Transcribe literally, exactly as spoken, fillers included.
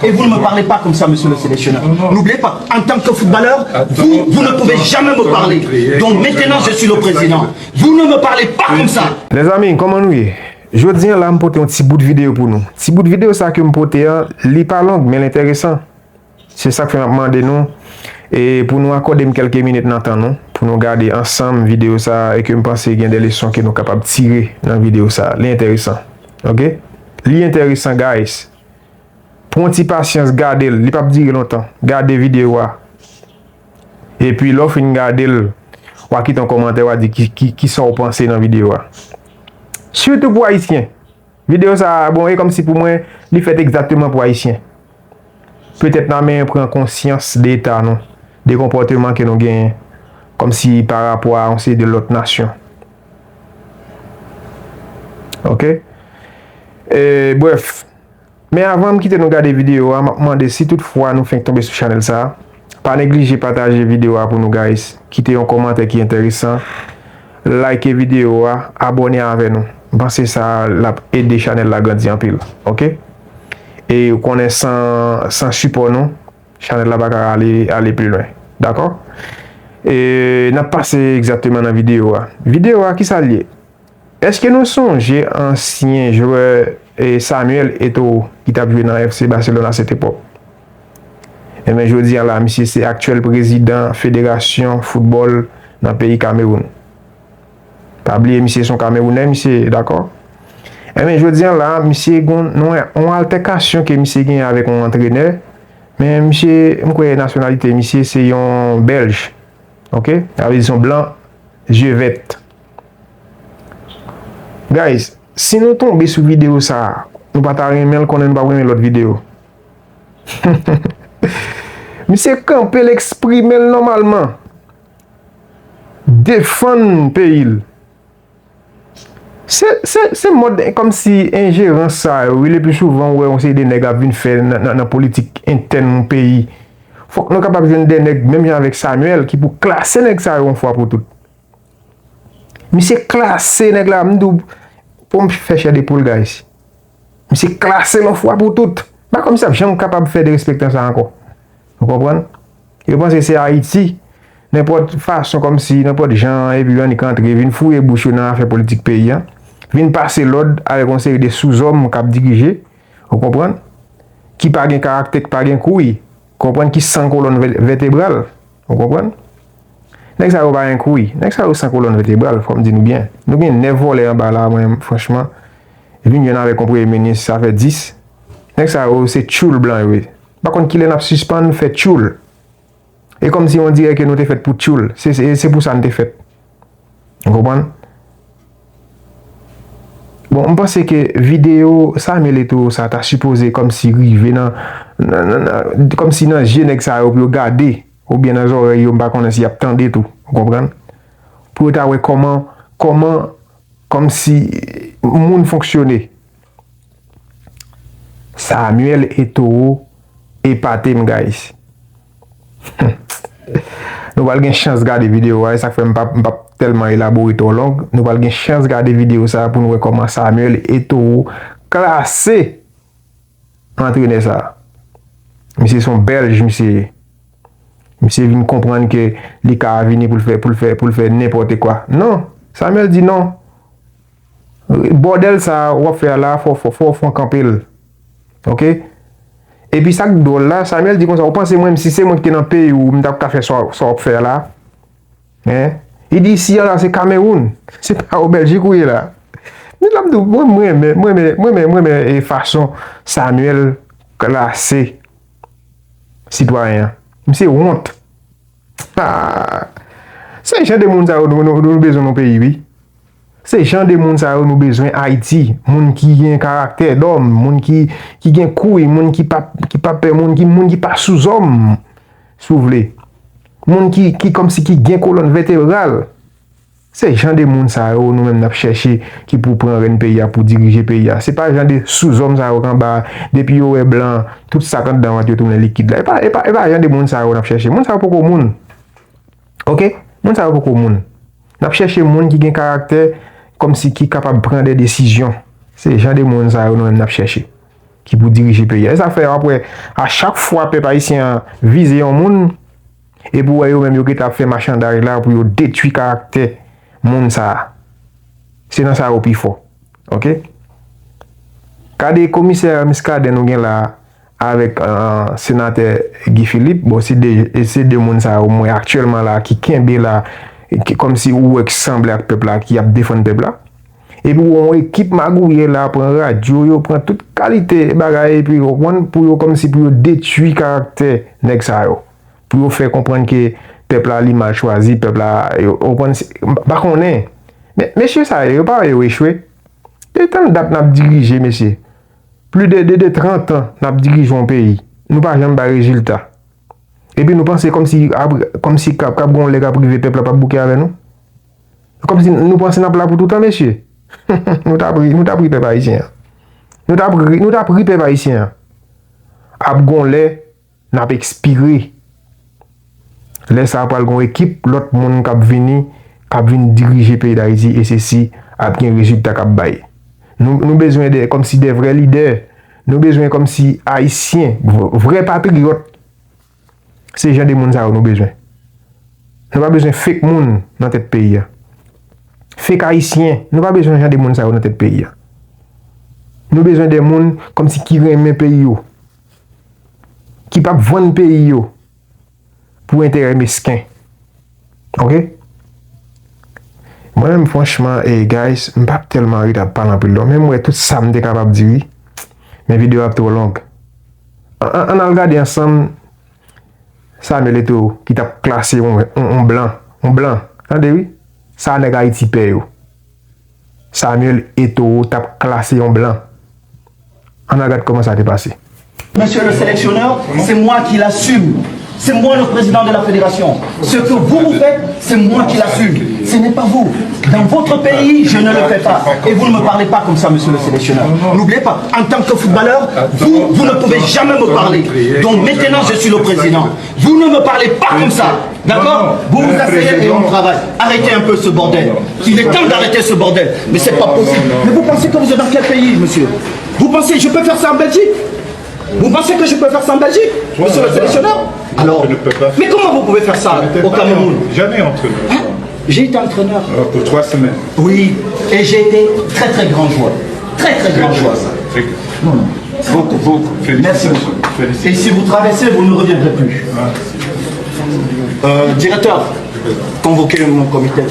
Et vous ne me parlez pas comme ça, monsieur le sélectionneur. N'oubliez pas, en tant que footballeur, vous, vous ne pouvez jamais me parler. Donc maintenant, je suis le président. Vous ne me parlez pas comme ça. Lèzanmi, kòman nou ye? Jodi a la, m pote yon ti bout videyo pou nou. Ti bout videyo sa ke m pote a, li pa long, men l enteresan. Se sa k fè m ap mande nou e pou nou akòde m kèlke minit nan tan nou, pou nou gade ansanm videyo sa a e ke m panse gen de leson ke nou kapab tire nan videyo sa a. Li enteresan. Ok? Li enteresan, guys. Pran ti pasyans, gade l. Li p ap dire lontan. Gade videyo a. Epi lè w fin gade l, w a kite yon kòmantè, w a di ki, ki, ki sa w panse nan videyo a. Sitou pou Ayisyen. Videyo sa a, bon, e kòmsi pou mwen, li fèt egzakteman pou Ayisyen. Petèt n a menm pran konsyans de eta nou, de konpòteman ke nou genyen, kòmsi pa rapò a yon seri de lòt nasyon. Ok? E, brèf, men avan m kite nou gade videyo a, m ap mande si tout fwa nou fenk tonbe sou chanèl sa a, pa neglije pataje videyo a pou nou, guys. Kite yon kòmantè ki enteresan, like videyo a, abòne avè nou. M panse sa l ap ede chanèl la grandi anpil. Ok? E ou konnen san, san sipò nou, chanèl la pa ka ale, ale pi lwen. Dakò? E n ap pase egzakteman nan videyo a. Videyo a, ki sa l ye? Èske nou sonje ansyen jwè e Samuel Eto'o ki t ap jwe nan F C Barcelone a sèt epòk? Enben, jodi a la, misye se aktyèl prezidan federasyon foutbòl nan peyi Kamewoun. Pa bliye, misye se yon Kamewounè, misye, dakò? Enben, jodi a la, misye gen yon, yon altèkasyon ke misye genyen avèk yon antrenè, men misye, m kwè nasyonalite misye se yon Bèlj. Ok? Sa vle di se yon blan, zye vèt. Guys, si nou tonbe sou videyo sa a, nou pa ta renmen l, konnen nou p ap renmen lòt videyo. Misye kanpe l, eksprime l nòmalman. Defann peyi l. Se, se, se mòd kòmsi enjerans sa yo, wi, le pli souvan ou wè yon seri de nèg ap vin fè nan, nan, nan politik entèn yon peyi. Fòk nou kapab jwenn de nèg, menm jan avèk Samuel, ki pou klase nèg sa yo yon fwa pou tout. Misye klase nèg la, m di w, pou m fè chè de poul, guys. Misye klase l yon fwa pou tout. Pa kòmsi ap janm kapab fè derespektan sa ankò. Ou konprann? Yo panse se Ayiti, nenpòt fason, kòmsi, nenpòt jan, epi yo annik antre, vin fouye bouch yo nan afè politik peyi a, vin pase lòd avèk yon seri de souzòm k ap dirije, ou konprann? Ki pa gen karaktè, ki pa gen kouy, konprann, ki san kolòn vè-, vètebral, ou konprann? Nèg sa yo pa gen kouy, nèg sa yo san kolòn vètebral, fò m di nou byen. Nou gen nèf vòlè anba la, mwen, franchman, vin jwenn avèk yon premye minis, sa fè dis. Nèg sa yo se tchoul blan yo ye. M pa konn kilè n ap sispann fè tchoul. E kòmsi on dirè ke nou te fèt pou tchoul. Se, se, se pou sa n te fèt. Ou konprann? Bon, m panse ke videyo Samuel Eto'o sa ta sipoze kòmsi rive nan, nan, nan, nan, kòmsi nan je nèg sa yo pou yo gade, oubyen nan zòrèy yo, m pa konnen si y ap tande tou. Ou konprann? Pou yo ta wè kòman, kòman, kòmsi moun fonksyone. Samuel Eto'o epate m, guys. Nou pral gen chans gade videyo a, e sa k fè m p ap, m p ap tèlman elabore twò long. Nou pral gen chans gade videyo sa a pou nou wè kòman Samuel Eto'o klase antrenè sa a. Misye se yon Bèlj, misye ye. Misye vin konprann ke li ka vini pou l fè, pou l fè, pou l fè nenpòt kwa. Non, Samuel di non. Bòdèl sa a w ap fè a la, fò, fò, fò, fò w kanpe l. Ok? Epi sa k dwòl la, Samuel di konsa, ou panse mwen, si se mwen ki te nan peyi w, m t ap ka fè sa, sa w ap fè a la? Hein? Li di isi a la, se Kamewoun. Se pa o Bèljik ou ye la. Men l ap di w, mwen, mwen renmen, mwen renmen, mwen renmen, mwen renmen, e fason Samuel klase sitwayen an. Misye wont. Ah, se jan de moun sa yo nou, nou, nou bezwen nan peyi, wi. Se jan de moun sa yo nou bezwen Ayiti. Moun ki gen karaktè dòm, moun ki, ki gen kouy, moun ki pa, ki pa pè moun, ki, moun ki pa souzòm, si w vle. Moun ki, ki kòmsi ki gen kolòn vètebral. Se jan de moun sa yo nou menm n ap chèche ki pou pran rèn peyi a, pou dirije peyi a. Se pa jan de souzòm sa yo k anba a, depi yo wè blan, tout sa k anndan vant yo tounen likid la. E pa, e pa, e pa jan de moun sa yo n ap chèche. Moun sa yo poko moun. Ok? Moun sa yo poko moun. N ap chèche moun ki gen karaktè, kòmsi ki kapab pran de desizyon. Se jan de moun sa yo nou menm n ap chèche. ki pou dirije peyi a. E sa fè w ap wè, a chak fwa pèp ayisyen an vize yon moun, epi w wè yo menm yo gentan ap fè machanday la pou yo detwi karaktè moun sa a. Se nan sa yo pi fò. Oke? Gade komisè Muscadin nou gen la avèk, euh, senatè Guy Philippe. Bon, se de, se de moun sa yo mwen aktyèlman la ki kenbe la, ki, kòmsi ou wè ki sanble ak pèp la, ki ap defann pèp la. Epi w wè yon ekip magouyè la pran radyo, yo pran tout kalite bagay, epi yo pran pou yo kòmsi pou yo detwi karaktè nèg sa yo. Pou yo fè konprann ke pèp la li mal chwazi, pèp la, yo, yo konn, m pa konnen. Men, mesye sa yo, yo pa wè yo echwe. Depi tann dat n ap dirije, mesye. Plis de, de, de trant an, n ap dirije yon peyi. Nou pa janm bay rezilta. Epi nou panse kòmsi, ap, kòmsi k ap, k ap gen yon lè k ap rive pèp la p ap bouke avè nou? Kòmsi nou panse n ap la pou toutan, mesye? Nou t ap ri, nou t ap ri pèp ayisyen an. Nou t ap ri, nou t ap ri pèp ayisyen an. Ap gen yon lè, n ap ekspire. Lè sa a pral gen yon ekip lòt moun k ap vini, k ap vin dirije peyi Dayiti, e se si ap gen rezilta k ap bay. Nou, nou bezwen de, kòmsi de vrè lidè. Nou bezwen kòmsi ayisyen, v-, vrè patriyòt. Se jan de moun sa yo nou bezwen. Nou pa bezwen fake moun nan tèt peyi a. Fake ayisyen, nou pa bezwen jan de moun sa yo nan tèt peyi a. Nou bezwen de moun kòmsi ki renmen peyi yo, ki p ap vann peyi yo pou enterè mesken. Oke? Mwen menm, franchman, e guys, m p ap tèlman ret ap pale anpil non. Men m wè tout sa m te kapab di, wi. Men videyo ap twò long. An, an, ann al gade ansanm Samuel Eto'o ki t ap klase yon, yon, yon blan. Yon blan. Tande, wi. Sa nèg Ayiti pè yo. Samuel Eto'o t ap klase yon blan. Ann al gad kòman sa te pase. Monsieur le sélectionneur, c'est moi qui l'assume. C'est moi le président de la fédération. Ce que vous, vous faites, c'est moi qui l'assume. Ce n'est pas vous. Dans votre pays, je ne le fais pas. Et vous ne me parlez pas comme ça, monsieur le sélectionneur. N'oubliez pas, en tant que footballeur, vous, vous ne pouvez jamais me parler. Donc maintenant, je suis le président. Vous ne me parlez pas comme ça. D'accord? Vous vous asseyez et on travaille. Arrêtez un peu ce bordel. Il est temps d'arrêter ce bordel. Mais c'est pas possible. Mais vous pensez que vous êtes dans quel pays, monsieur? Vous pensez, je peux faire ça en Belgique? Vous pensez que je peux faire ça en Belgique, monsieur le sélectionneur? Alors, mais comment vous pouvez faire ça au Cameroun? Jamais entraîneur. J'ai été entraîneur. Pour trois semaines. Oui, et j'ai été très très grand joueur. Très très grand joueur. Beaucoup, beaucoup. Merci beaucoup. Et si vous traversez, vous ne reviendrez plus. Euh, directeur, convoquez mon comité.